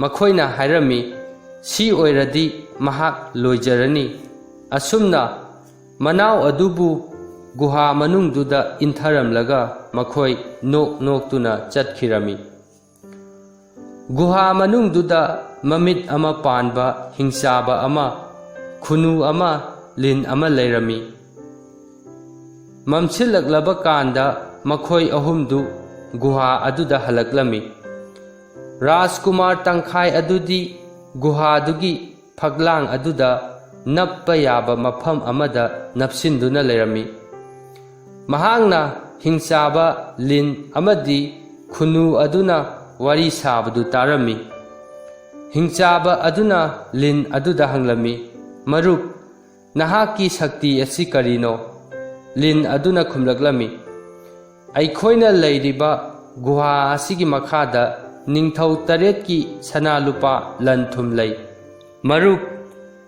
ꯃꯈꯣꯏꯅ ꯍꯥꯏꯔꯝꯃꯤ, "ꯁꯤ ꯑꯣꯏꯔꯗꯤ ꯃꯍꯥꯛ ꯂꯣꯏꯖꯔꯅꯤ꯫" ꯑꯁꯨꯝꯅ ꯃꯅꯥꯎ ꯑꯗꯨꯕꯨ ꯒꯨꯍꯥ ꯃꯅꯨꯡꯗꯨꯗ ꯏꯟꯊꯔꯝꯂꯒ ꯃꯈꯣꯏ ꯅꯣꯛ ꯅꯣꯛꯇꯨꯅ ꯆꯠꯈꯤꯔꯝꯃꯤ꯫ ꯒꯨꯍꯥ ꯃꯅꯨꯡꯗꯨꯗ ꯃꯃꯤꯠ ꯑꯃ ꯄꯥꯟꯕ ꯍꯤꯡꯆꯥꯕ ꯑꯃ, ꯈꯨꯅꯨ ꯑꯃ, ꯂꯤꯟ ꯑꯃ ꯂꯩꯔꯝꯃꯤ꯫ ꯃꯝꯁꯤꯜꯂꯛꯂꯕ ꯀꯥꯟꯗ ꯃꯈꯣꯏ ꯑꯍꯨꯝꯗꯨ ꯒꯨꯍꯥ ꯑꯗꯨꯗ ꯍꯜꯂꯛꯂꯝꯃꯤ꯫ ꯔꯥꯖꯀꯨꯃꯥꯔ ꯇꯪꯈꯥꯏ ꯑꯗꯨꯗꯤ ꯒꯨꯍꯥꯗꯨꯒꯤ ꯐꯛꯂꯥꯡ ꯑꯗꯨꯗ ꯅꯞꯄ ꯌꯥꯕ ꯃꯐꯝ ꯑꯃꯗ ꯅꯞꯁꯤꯟꯗꯨꯅ ꯂꯩꯔꯝꯃꯤ꯫ ꯃꯍꯥꯛꯅ ꯍꯤꯡꯆꯥꯕ ꯂꯤꯟ ꯑꯃꯗꯤ ꯈꯨꯅꯨ ꯑꯗꯨꯅ ꯋꯥꯔꯤ ꯁꯥꯕꯗꯨ ꯇꯥꯔꯝꯃꯤ꯫ ꯍꯤꯡꯆꯥꯕ ꯑꯗꯨꯅ ꯂꯤꯟ ꯑꯗꯨꯗ ꯍꯪꯂꯝꯃꯤ, "ꯃꯔꯨꯞ, ꯅꯍꯥꯛꯀꯤ ꯁꯛꯇꯤ ꯑꯁꯤ ꯀꯔꯤꯅꯣ?" ꯂꯤꯟ ꯑꯗꯨꯅ ꯈꯨꯝꯂꯛꯂꯝꯃꯤ, "ꯑꯩꯈꯣꯏꯅ ꯂꯩꯔꯤꯕ ꯒꯨꯍꯥ ꯑꯁꯤꯒꯤ ꯃꯈꯥꯗ ꯅꯤꯡꯊꯧ ꯇꯔꯦꯠꯀꯤ ꯁꯅꯥ ꯂꯨꯄꯥ ꯂꯟ ꯊꯨꯝ ꯂꯩ꯫ ꯃꯔꯨꯞ,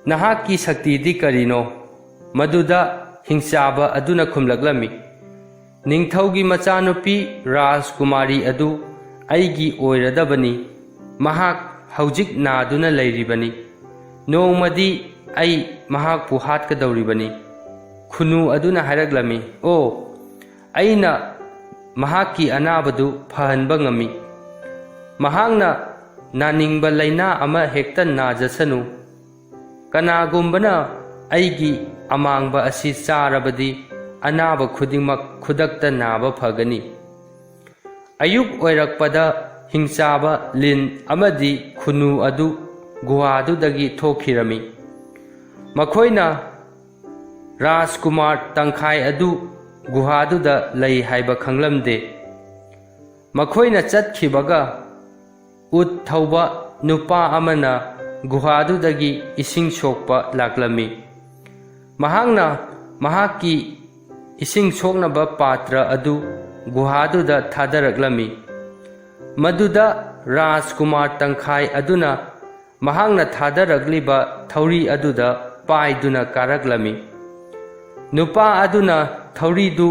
"ꯅꯍꯥꯛꯀꯤ ꯁꯛꯇꯤꯗꯤ ꯀꯔꯤꯅꯣ?" ꯃꯗꯨꯗ ꯍꯤꯡꯆꯥꯕ ꯑꯗꯨꯅ ꯈꯨꯝꯂꯛꯂꯝꯃꯤ, "ꯅꯤꯡꯊꯧꯒꯤ ꯃꯆꯥꯅꯨꯄꯤ ꯔꯥꯖꯀꯨꯃꯥꯔꯤ ꯑꯗꯨ ꯑꯩꯒꯤ ꯑꯣꯏꯔꯗꯕꯅꯤ꯫ ꯃꯍꯥꯛ ꯍꯧꯖꯤꯛ ꯅꯥꯗꯨꯅ ꯂꯩꯔꯤꯕꯅꯤ꯫ ꯅꯣꯡꯃꯗꯤ ꯑꯩ ꯃꯍꯥꯛꯄꯨ ꯍꯥꯠꯀꯗꯧꯔꯤꯕꯅꯤ꯫" ꯈꯨꯅꯨ ꯑꯗꯨꯅ ꯍꯥꯏꯔꯛꯂꯝꯃꯤ, "ꯑꯣ, ꯑꯩꯅ ꯃꯍꯥꯛꯀꯤ ꯑꯅꯥꯕꯗꯨ ꯐꯍꯟꯕ ꯉꯝꯃꯤ꯫ ꯃꯍꯥꯛꯅ ꯅꯥꯅꯤꯡꯕ ꯂꯥꯏꯅꯥ ꯑꯃ ꯍꯦꯛꯇ ꯅꯥꯖꯁꯅꯨ꯫ ꯀꯅꯥꯒꯨꯝꯕꯅ ꯑꯩꯒꯤ ꯑꯃꯥꯡꯕ ꯑꯁꯤ ꯆꯥꯔꯕꯗꯤ ꯑꯅꯥꯕ ꯈꯨꯗꯤꯡꯃꯛ ꯈꯨꯗꯛꯇ ꯅꯥꯕ ꯐꯒꯅꯤ꯫" ꯑꯌꯨꯛ ꯑꯣꯏꯔꯛꯄꯗ ꯍꯤꯡꯆꯥꯕ ꯂꯤꯟ ꯑꯃꯗꯤ ꯈꯨꯅꯨ ꯑꯗꯨ ꯒꯨꯍꯥꯗꯨꯗꯒꯤ ꯊꯣꯛꯈꯤꯔꯝꯃꯤ꯫ ꯃꯈꯣꯏꯅ ꯔꯥꯖꯀꯨꯃꯥꯔ ꯇꯪꯈꯥꯏ ꯑꯗꯨ ꯒꯨꯍꯥꯗꯨꯗ ꯂꯩ ꯍꯥꯏꯕ ꯈꯪꯂꯝꯗꯦ꯫ ꯃꯈꯣꯏꯅ ꯆꯠꯈꯤꯕꯒ ꯎꯠ ꯊꯧꯕ ꯅꯨꯄꯥ ꯑꯃꯅ ꯒꯨꯍꯥꯗꯨꯗꯒꯤ ꯏꯁꯤꯡ ꯁꯣꯛꯄ ꯂꯥꯛꯂꯝꯃꯤ꯫ ꯃꯍꯥꯛꯅ ꯃꯍꯥꯛꯀꯤ ꯏꯁꯤꯡ ꯁꯣꯛꯅꯕ ꯄꯥꯇ꯭ꯔ ꯑꯗꯨ ꯒꯨꯍꯥꯗꯨꯗ ꯊꯥꯗꯔꯛꯂꯝꯃꯤ꯫ ꯃꯗꯨꯗ ꯔꯥꯖꯀꯨꯃꯥꯔ ꯇꯪꯈꯥꯏ ꯑꯗꯨꯅ ꯃꯍꯥꯛꯅ ꯊꯥꯗꯔꯛꯂꯤꯕ ꯊꯧꯔꯤ ꯑꯗꯨꯗ ꯄꯥꯏꯗꯨꯅ ꯀꯥꯔꯛꯂꯝꯃꯤ꯫ ꯅꯨꯄꯥ ꯑꯗꯨꯅ ꯊꯧꯔꯤꯗꯨ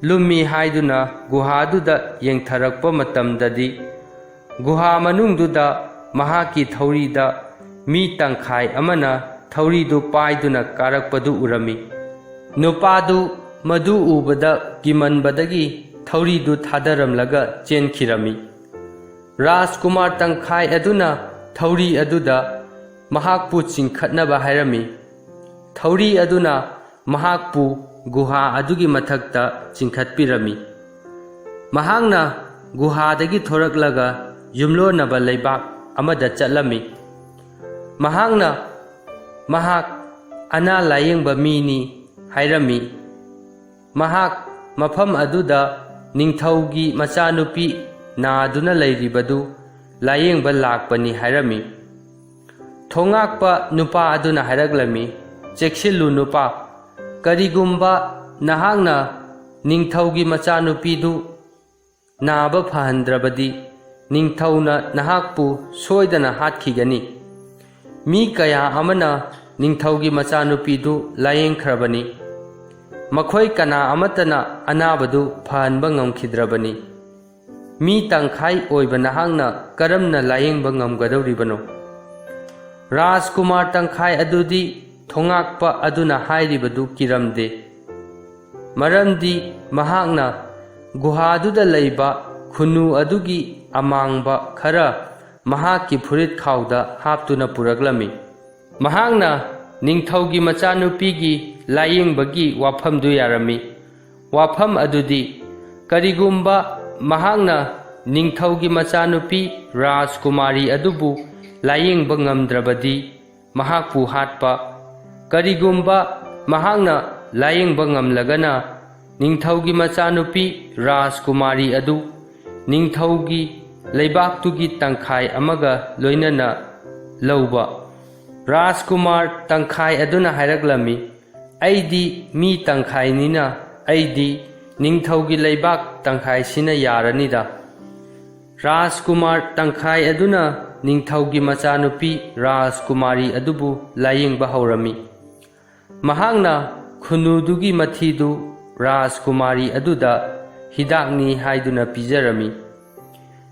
ꯂꯨꯝꯃꯤ ꯍꯥꯏꯗꯨꯅ ꯒꯨꯍꯥꯗꯨꯗ ꯌꯦꯡꯊꯔꯛꯄ ꯃꯇꯝꯗꯗꯤ, ꯒꯨꯍꯥ ꯃꯅꯨꯡꯗꯨꯗ ꯃꯍꯥꯛꯀꯤ ꯊꯧꯔꯤꯗ ꯃꯤ ꯇꯪꯈꯥꯏ ꯑꯃꯅ ꯊꯧꯔꯤꯗꯨ ꯄꯥꯏꯗꯨꯅ ꯀꯥꯔꯛꯄꯗꯨ ꯎꯔꯝꯃꯤ꯫ ꯅꯨꯄꯥꯗꯨ ꯃꯗꯨ ꯎꯕꯗ ꯀꯤꯃꯟꯕꯗꯒꯤ ꯊꯧꯔꯤꯗꯨ ꯊꯥꯗꯔꯝꯂꯒ ꯆꯦꯟꯈꯤꯔꯝꯃꯤ꯫ ꯔꯥꯖꯀꯨꯃꯥꯔ ꯇꯪꯈꯥꯏ ꯑꯗꯨꯅ ꯊꯧꯔꯤ ꯑꯗꯨꯗ ꯃꯍꯥꯛꯄꯨ ꯆꯤꯡꯈꯠꯅꯕ ꯍꯥꯏꯔꯝꯃꯤ꯫ ꯊꯧꯔꯤ ꯑꯗꯨꯅ ꯃꯍꯥꯛꯄꯨ ꯒꯨꯍꯥ ꯑꯗꯨꯒꯤ ꯃꯊꯛꯇ ꯆꯤꯡꯈꯠꯄꯤꯔꯝꯃꯤ꯫ ꯃꯍꯥꯛꯅ ꯒꯨꯍꯥꯗꯒꯤ ꯊꯣꯔꯛꯂꯒ ꯌꯨꯝꯂꯣꯟꯅꯕ ꯂꯩꯕꯥꯛ ꯑꯃꯗ ꯆꯠꯂꯝꯃꯤ꯫ ꯃꯍꯥꯛꯅ ꯃꯍꯥꯛ ꯑꯅꯥ ꯂꯥꯌꯦꯡꯕ ꯃꯤꯅꯤ ꯍꯥꯏꯔꯝꯃꯤ꯫ ꯃꯍꯥꯛ ꯃꯐꯝ ꯑꯗꯨꯗ ꯅꯤꯡꯊꯧꯒꯤ ꯃꯆꯥꯅꯨꯄꯤ ꯅꯥꯗꯨꯅ ꯂꯩꯔꯤꯕꯗꯨ ꯂꯥꯌꯦꯡꯕ ꯂꯥꯛꯄꯅꯤ ꯍꯥꯏꯔꯝꯃꯤ꯫ ꯊꯣꯉꯥꯛꯄ ꯅꯨꯄꯥ ꯑꯗꯨꯅ ꯍꯥꯏꯔꯛꯂꯝꯃꯤ, "ꯆꯦꯛꯁꯤꯜꯂꯨ ꯅꯨꯄꯥ, ꯀꯔꯤꯒꯨꯝꯕ ꯅꯍꯥꯛꯅ ꯅꯤꯡꯊꯧꯒꯤ ꯃꯆꯥꯅꯨꯄꯤꯗꯨ ꯅꯥꯕ ꯐꯍꯟꯗ꯭ꯔꯕꯗꯤ ꯅꯤꯡꯊꯧꯅ ꯅꯍꯥꯛꯄꯨ ꯁꯣꯏꯗꯅ ꯍꯥꯠꯈꯤꯒꯅꯤ꯫ ꯃꯤ ꯀꯌꯥ ꯑꯃꯅ ꯅꯤꯡꯊꯧꯒꯤ ꯃꯆꯥꯅꯨꯄꯤꯗꯨ ꯂꯥꯌꯦꯡꯈ꯭ꯔꯕꯅꯤ꯫ ꯃꯈꯣꯏ ꯀꯅꯥ ꯑꯃꯠꯇꯅ ꯑꯅꯥꯕꯗꯨ ꯐꯍꯟꯕ ꯉꯝꯈꯤꯗ꯭ꯔꯕꯅꯤ꯫ ꯃꯤ ꯇꯪꯈꯥꯏ ꯑꯣꯏꯕ ꯅꯍꯥꯛꯅ ꯀꯔꯝꯅ ꯂꯥꯌꯦꯡꯕ ꯉꯝꯒꯗꯧꯔꯤꯕꯅꯣ? ꯔꯥꯖꯀꯨꯃꯥꯔ ꯇꯪꯈꯥꯏ ꯑꯗꯨꯗꯤ ꯊꯣꯉꯥꯛꯄ ꯑꯗꯨꯅ ꯍꯥꯏꯔꯤꯕꯗꯨ ꯀꯤꯔꯝꯗꯦ, ꯃꯔꯝꯗꯤ ꯃꯍꯥꯛꯅ ꯒꯨꯍꯥꯗꯨꯗ ꯂꯩꯕ ꯈꯨꯟꯅꯨ ꯑꯗꯨꯒꯤ ꯑꯃꯥꯡꯕ ꯈꯔ ꯃꯍꯥꯛꯀꯤ ꯐꯨꯔꯤꯠ ꯈꯥꯎꯗ ꯍꯥꯞꯇꯨꯅ ꯄꯨꯔꯛꯂꯝꯃꯤ꯫ ꯃꯍꯥꯛꯅ ꯅꯤꯡꯊꯧꯒꯤ ꯃꯆꯥꯅꯨꯄꯤꯒꯤ ꯂꯥꯌꯦꯡꯕꯒꯤ ꯋꯥꯐꯝꯗꯨ ꯌꯥꯔꯝꯃꯤ꯫ ꯋꯥꯐꯝ ꯑꯗꯨꯗꯤ, ꯀꯔꯤꯒꯨꯝꯕ ꯃꯍꯥꯛꯅ ꯅꯤꯡꯊꯧꯒꯤ ꯃꯆꯥꯅꯨꯄꯤ ꯔꯥꯖꯀꯨꯃꯥꯔꯤ ꯑꯗꯨꯕꯨ ꯂꯥꯌꯦꯡꯕ ꯉꯝꯗ꯭ꯔꯕꯗꯤ, ꯃꯍꯥꯛꯄꯨ ꯍꯥꯠꯄ꯫ ꯀꯔꯤꯒꯨꯝꯕ ꯃꯍꯥꯛꯅ ꯂꯥꯌꯦꯡꯕ ꯉꯝꯂꯒꯅ, ꯅꯤꯡꯊꯧꯒꯤ ꯃꯆꯥꯅꯨꯄꯤ ꯔꯥꯖꯀꯨꯃꯥꯔꯤ ꯑꯗꯨ ꯅꯤꯡꯊꯧꯒꯤ ꯂꯩꯕꯥꯛꯇꯨꯒꯤ ꯇꯪꯈꯥꯏ ꯑꯃꯒ ꯂꯣꯏꯅꯅ ꯂꯧꯕ꯫ ꯔꯥꯖꯀꯨꯃꯥꯔ ꯇꯪꯈꯥꯏ ꯑꯗꯨꯅ ꯍꯥꯏꯔꯛꯂꯝꯃꯤ, "ꯑꯩꯗꯤ ꯃꯤ ꯇꯪꯈꯥꯏꯅꯤꯅ, ꯑꯩꯗꯤ ꯅꯤꯡꯊꯧꯒꯤ ꯂꯩꯕꯥꯛ ꯇꯪꯈꯥꯏꯁꯤꯅ ꯌꯥꯔꯅꯤꯗ꯫" ꯔꯥꯖꯀꯨꯃꯥꯔ ꯇꯪꯈꯥꯏ ꯑꯗꯨꯅ ꯅꯤꯡꯊꯧꯒꯤ ꯃꯆꯥꯅꯨꯄꯤ ꯔꯥꯖꯀꯨꯃꯥꯔꯤ ꯑꯗꯨꯕꯨ ꯂꯥꯌꯦꯡꯕ ꯍꯧꯔꯝꯃꯤ꯫ ꯃꯍꯥꯛꯅ ꯈꯨꯟꯅꯨꯗꯨꯒꯤ ꯃꯊꯤꯗꯨ ꯔꯥꯖꯀꯨꯃꯥꯔꯤ ꯑꯗꯨꯗ ꯍꯤꯗꯥꯛꯅꯤ ꯍꯥꯏꯗꯨꯅ ꯄꯤꯖꯔꯝꯃꯤ꯫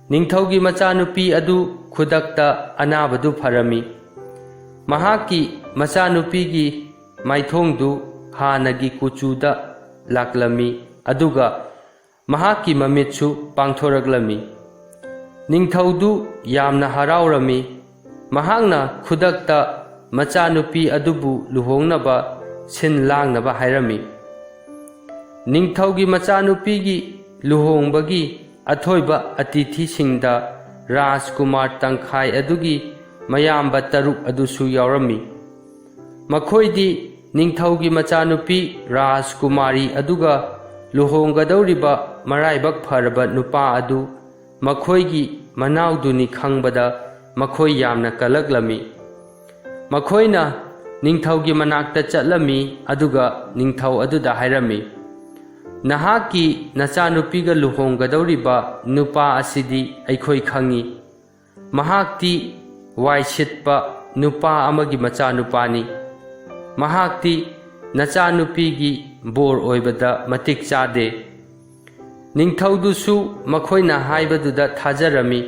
ꯅꯤꯡꯊꯧꯒꯤ ꯃꯆꯥꯅꯨꯄꯤ ꯑꯗꯨ ꯈꯨꯗꯛꯇ ꯑꯅꯥꯕꯗꯨ ꯐꯔꯝꯃꯤ꯫ ꯃꯍꯥꯛꯀꯤ ꯃꯆꯥꯅꯨꯄꯤꯒꯤ ꯃꯥꯏꯊꯣꯡꯗꯨ ꯍꯥꯟꯅꯒꯤ ꯀꯨꯆꯨꯗ ꯂꯥꯛꯂꯝꯃꯤ, ꯑꯗꯨꯒ ꯃꯍꯥꯛꯀꯤ ꯃꯃꯤꯠꯁꯨ ꯄꯥꯡꯊꯣꯔꯛꯂꯝꯃꯤ꯫ ꯅꯤꯡꯊꯧꯗꯨ ꯌꯥꯝꯅ ꯍꯔꯥꯎꯔꯝꯃꯤ꯫ ꯃꯍꯥꯛꯅ ꯈꯨꯗꯛꯇ ꯃꯆꯥꯅꯨꯄꯤ ꯑꯗꯨꯕꯨ ꯂꯨꯍꯣꯡꯅꯕ ꯁꯤꯟ ꯂꯥꯡꯅꯕ ꯍꯥꯏꯔꯝꯃꯤ꯫ ꯅꯤꯡꯊꯧꯒꯤ ꯃꯆꯥꯅꯨꯄꯤꯒꯤ ꯂꯨꯍꯣꯡꯕꯒꯤ ꯑꯊꯣꯏꯕ ꯑꯇꯤꯊꯤꯁꯤꯡꯗ ꯔꯥꯖꯀꯨꯃꯥꯔ ꯇꯪꯈꯥꯏ ꯑꯗꯨꯒꯤ ꯃꯌꯥꯝꯕ ꯇꯔꯨꯛ ꯑꯗꯨꯁꯨ ꯌꯥꯎꯔꯝꯃꯤ꯫ ꯃꯈꯣꯏꯗꯤ ꯅꯤꯡꯊꯧꯒꯤ ꯃꯆꯥꯅꯨꯄꯤ ꯔꯥꯖꯀꯨꯃꯥꯔꯤ ꯑꯗꯨꯒ ꯂꯨꯍꯣꯡꯒꯗꯧꯔꯤꯕ ꯃꯔꯥꯏꯕꯛ ꯐꯔꯕ ꯅꯨꯄꯥ ꯑꯗꯨ ꯃꯈꯣꯏꯒꯤ ꯃꯅꯥꯎꯗꯨꯅꯤ ꯈꯪꯕꯗ ꯃꯈꯣꯏ ꯌꯥꯝꯅ ꯀꯂꯛꯂꯝꯃꯤ꯫ ꯃꯈꯣꯏꯅ ꯅꯤꯡꯊꯧꯒꯤ ꯃꯅꯥꯛꯇ ꯆꯠꯂꯝꯃꯤ, ꯑꯗꯨꯒ ꯅꯤꯡꯊꯧ ꯑꯗꯨꯗ ꯍꯥꯏꯔꯝꯃꯤ, "ꯅꯍꯥꯛꯀꯤ ꯅꯆꯥꯅꯨꯄꯤꯒ ꯂꯨꯍꯣꯡꯒꯗꯧꯔꯤꯕ ꯅꯨꯄꯥ ꯑꯁꯤꯗꯤ ꯑꯩꯈꯣꯏ ꯈꯪꯏ꯫ ꯃꯍꯥꯛꯇꯤ ꯋꯥꯏ ꯁꯤꯠꯄ, ꯅꯨꯄꯥ ꯑꯃꯒꯤ ꯃꯆꯥꯅꯨꯄꯥꯅꯤ꯫ ꯃꯍꯥꯛꯇꯤ ꯅꯆꯥꯅꯨꯄꯤꯒꯤ ꯕꯣꯔ ꯑꯣꯏꯕꯗ ꯃꯇꯤꯛ ꯆꯥꯗꯦ꯫ ꯅꯤꯡꯊꯧꯗꯨꯁꯨ ꯃꯈꯣꯏꯅ ꯍꯥꯏꯕꯗꯨꯗ ꯊꯥꯖꯔꯝꯃꯤ꯫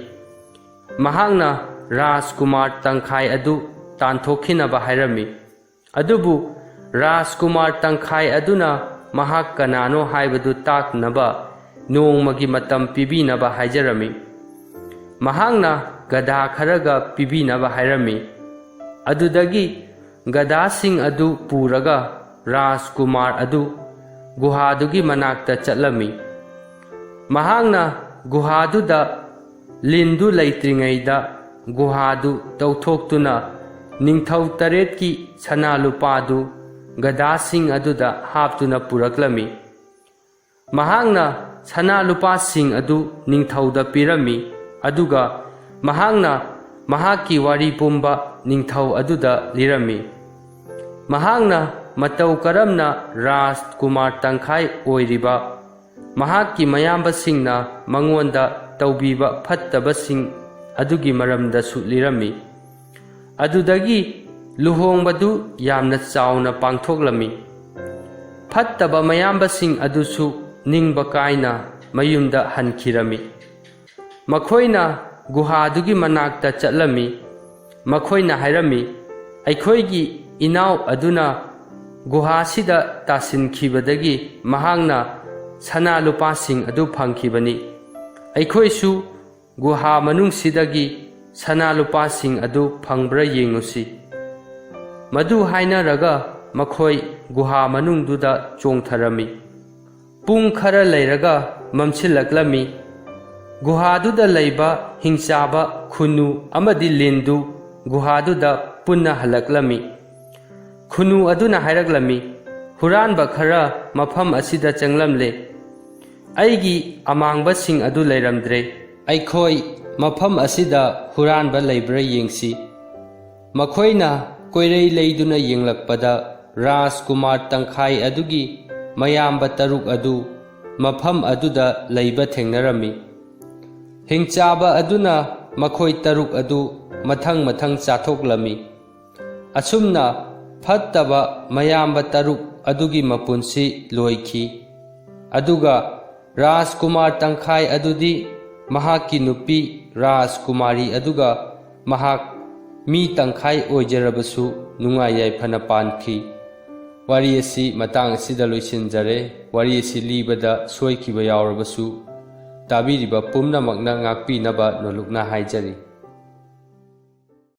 ꯃꯍꯥꯛꯅ ꯔꯥꯖꯀꯨꯃꯥꯔ ꯇꯪꯈꯥꯏ ꯑꯗꯨ ꯇꯥꯟꯊꯣꯛꯈꯤꯅꯕ ꯍꯥꯏꯔꯝꯃꯤ꯫ ꯑꯗꯨꯕꯨ ꯔꯥꯖꯀꯨꯃꯥꯔ ꯇꯪꯈꯥꯏ ꯑꯗꯨꯅ ꯃꯍꯥꯛ ꯀꯅꯥꯅꯣ ꯍꯥꯏꯕꯗꯨ ꯇꯥꯛꯅꯕ ꯅꯣꯡꯃꯒꯤ ꯃꯇꯝ ꯄꯤꯕꯤꯅꯕ ꯍꯥꯏꯖꯔꯝꯃꯤ꯫ ꯃꯍꯥꯛꯅ ꯒꯙꯥ ꯈꯔꯒ ꯄꯤꯕꯤꯅꯕ ꯍꯥꯏꯔꯝꯃꯤ꯫ ꯑꯗꯨꯗꯒꯤ ꯒꯙꯥꯁꯤꯡ ꯑꯗꯨ ꯄꯨꯔꯒ ꯔꯥꯖꯀꯨꯃꯥꯔ ꯑꯗꯨ ꯒꯨꯍꯥꯗꯨꯒꯤ ꯃꯅꯥꯛꯇ ꯆꯠꯂꯝꯃꯤ꯫ ꯃꯍꯥꯛꯅ ꯒꯨꯍꯥꯗꯨꯗ ꯂꯤꯟꯗꯨ ꯂꯩꯇ꯭ꯔꯤꯉꯩꯗ ꯒꯨꯍꯥꯗꯨ ꯇꯧꯊꯣꯛꯇꯨꯅ ꯅꯤꯡꯊꯧ ꯇꯔꯦꯠꯀꯤ ꯁꯅꯥ ꯂꯨꯄꯥꯗꯨ ꯒꯙꯥꯁꯤꯡ ꯑꯗꯨꯗ ꯍꯥꯞꯇꯨꯅ ꯄꯨꯔꯛꯂꯝꯃꯤ꯫ ꯃꯍꯥꯛꯅ ꯁꯅꯥ ꯂꯨꯄꯥꯁꯤꯡ ꯑꯗꯨ ꯅꯤꯡꯊꯧꯗ ꯄꯤꯔꯝꯃꯤ, ꯑꯗꯨꯒ ꯃꯍꯥꯛꯅ ꯃꯍꯥꯛꯀꯤ ꯋꯥꯔꯤ ꯄꯨꯝꯕ ꯅꯤꯡꯊꯧ ꯑꯗꯨꯗ ꯂꯤꯔꯝꯃꯤ꯫ ꯃꯍꯥꯛꯅ ꯃꯇꯧ ꯀꯔꯝꯅ ꯔꯥꯖꯀꯨꯃꯥꯔ ꯇꯪꯈꯥꯏ ꯑꯣꯏꯔꯤꯕ ꯃꯍꯥꯛꯀꯤ ꯃꯌꯥꯝꯕꯁꯤꯡꯅ ꯃꯉꯣꯟꯗ ꯇꯧꯕꯤꯕ ꯐꯠꯇꯕꯁꯤꯡ ꯑꯗꯨꯒꯤ ꯃꯔꯝꯗꯁꯨ ꯂꯤꯔꯝꯃꯤ꯫ ꯑꯗꯨꯗꯒꯤ ꯂꯨꯍꯣꯡꯕꯗꯨ ꯌꯥꯝꯅ ꯆꯥꯎꯅ ꯄꯥꯡꯊꯣꯛꯂꯝꯃꯤ꯫ ꯐꯠꯇꯕ ꯃꯌꯥꯝꯕꯁꯤꯡ ꯑꯗꯨꯁꯨ ꯅꯤꯡꯕ ꯀꯥꯏꯅ ꯃꯌꯨꯝꯗ ꯍꯟꯈꯤꯔꯝꯃꯤ꯫ ꯃꯈꯣꯏꯅ ꯒꯨꯍꯥꯗꯨꯒꯤ ꯃꯅꯥꯛꯇ ꯆꯠꯂꯝꯃꯤ꯫ ꯃꯈꯣꯏꯅ ꯍꯥꯏꯔꯝꯃꯤ, "ꯑꯩꯈꯣꯏꯒꯤ ꯏꯅꯥꯎ ꯑꯗꯨꯅ ꯒꯨꯍꯥꯁꯤꯗ ꯇꯥꯁꯤꯟꯈꯤꯕꯗꯒꯤ ꯃꯍꯥꯛꯅ ꯁꯅꯥ ꯂꯨꯄꯥꯁꯤꯡ ꯑꯗꯨ ꯐꯪꯈꯤꯕꯅꯤ꯫ ꯑꯩꯈꯣꯏꯁꯨ ꯒꯨꯍꯥ ꯃꯅꯨꯡꯁꯤꯗꯒꯤ ꯁꯅꯥ ꯂꯨꯄꯥꯁꯤꯡ ꯑꯗꯨ ꯐꯪꯕ꯭ꯔꯥ ꯌꯦꯡꯉꯨꯁꯤ꯫" ꯃꯗꯨ ꯍꯥꯏꯅꯔꯒ ꯃꯈꯣꯏ ꯒꯨꯍꯥ ꯃꯅꯨꯡꯗꯨꯗ ꯆꯣꯡꯊꯔꯝꯃꯤ꯫ ꯄꯨꯡ ꯈꯔ ꯂꯩꯔꯒ ꯃꯝꯁꯤꯜꯂꯛꯂꯝꯃꯤ꯫ ꯒꯨꯍꯥꯗꯨꯗ ꯂꯩꯕ ꯍꯤꯡꯆꯥꯕ ꯈꯨꯅꯨ ꯑꯃꯗꯤ ꯂꯤꯟꯗꯨ ꯒꯨꯍꯥꯗꯨꯗ ꯄꯨꯟꯅ ꯍꯜꯂꯛꯂꯝꯃꯤ꯫ ꯈꯨꯅꯨ ꯑꯗꯨꯅ ꯍꯥꯏꯔꯛꯂꯝꯃꯤ, "ꯍꯨꯔꯥꯟꯕ ꯈꯔ ꯃꯐꯝ ꯑꯁꯤꯗ ꯆꯪꯂꯝꯂꯦ꯫ ꯑꯩꯒꯤ ꯑꯃꯥꯡꯕꯁꯤꯡ ꯑꯗꯨ ꯂꯩꯔꯝꯗ꯭ꯔꯦ꯫ ꯑꯩꯈꯣꯏ ꯃꯐꯝ ꯑꯁꯤꯗ ꯍꯨꯔꯥꯟꯕ ꯂꯩꯕ꯭ꯔꯥ ꯌꯦꯡꯁꯤ꯫" ꯃꯈꯣꯏꯅ ꯀꯣꯏꯔꯩ ꯂꯩꯗꯨꯅ ꯌꯦꯡꯂꯛꯄꯗ ꯔꯥꯖꯀꯨꯃꯥꯔ ꯇꯪꯈꯥꯏ ꯑꯗꯨꯒꯤ ꯃꯌꯥꯝꯕ ꯇꯔꯨꯛ ꯑꯗꯨ ꯃꯐꯝ ꯑꯗꯨꯗ ꯂꯩꯕ ꯊꯦꯡꯅꯔꯝꯃꯤ꯫ ꯍꯤꯡꯆꯥꯕ ꯑꯗꯨꯅ ꯃꯈꯣꯏ ꯇꯔꯨꯛ ꯑꯗꯨ ꯃꯊꯪ ꯃꯊꯪ ꯆꯥꯊꯣꯛꯂꯝꯃꯤ꯫ ꯑꯁꯨꯝꯅ ꯐꯠꯇꯕ ꯃꯌꯥꯝꯕ ꯇꯔꯨꯛ ꯑꯗꯨꯒꯤ ꯃꯄꯨꯟꯁꯤ ꯂꯣꯏꯈꯤ꯫ ꯑꯗꯨꯒ ꯔꯥꯖꯀꯨꯃꯥꯔ ꯇꯪꯈꯥꯏ ꯑꯗꯨꯗꯤ ꯃꯍꯥꯛꯀꯤ ꯅꯨꯄꯤ ꯔꯥꯖꯀꯨꯃꯥꯔꯤ ꯑꯗꯨꯒ ꯃꯍꯥꯛ ꯃꯤ ꯇꯪꯈꯥꯏ ꯑꯣꯏꯖꯔꯕꯁꯨ ꯅꯨꯡꯉꯥꯏ ꯌꯥꯏꯐꯅ ꯄꯥꯟꯈꯤ꯫ ꯋꯥꯔꯤ ꯑꯁꯤ ꯃꯇꯥꯡ ꯑꯁꯤꯗ ꯂꯣꯏꯁꯤꯟꯖꯔꯦ꯫ ꯋꯥꯔꯤ ꯑꯁꯤ ꯂꯤꯕꯗ ꯁꯣꯏꯈꯤꯕ ꯌꯥꯎꯔꯕꯁꯨ ꯇꯥꯕꯤꯔꯤꯕ ꯄꯨꯝꯅꯃꯛꯅ ꯉꯥꯛꯄꯤꯅꯕ ꯅꯣꯂꯨꯛꯅ ꯍꯥꯏꯖꯔꯤ꯫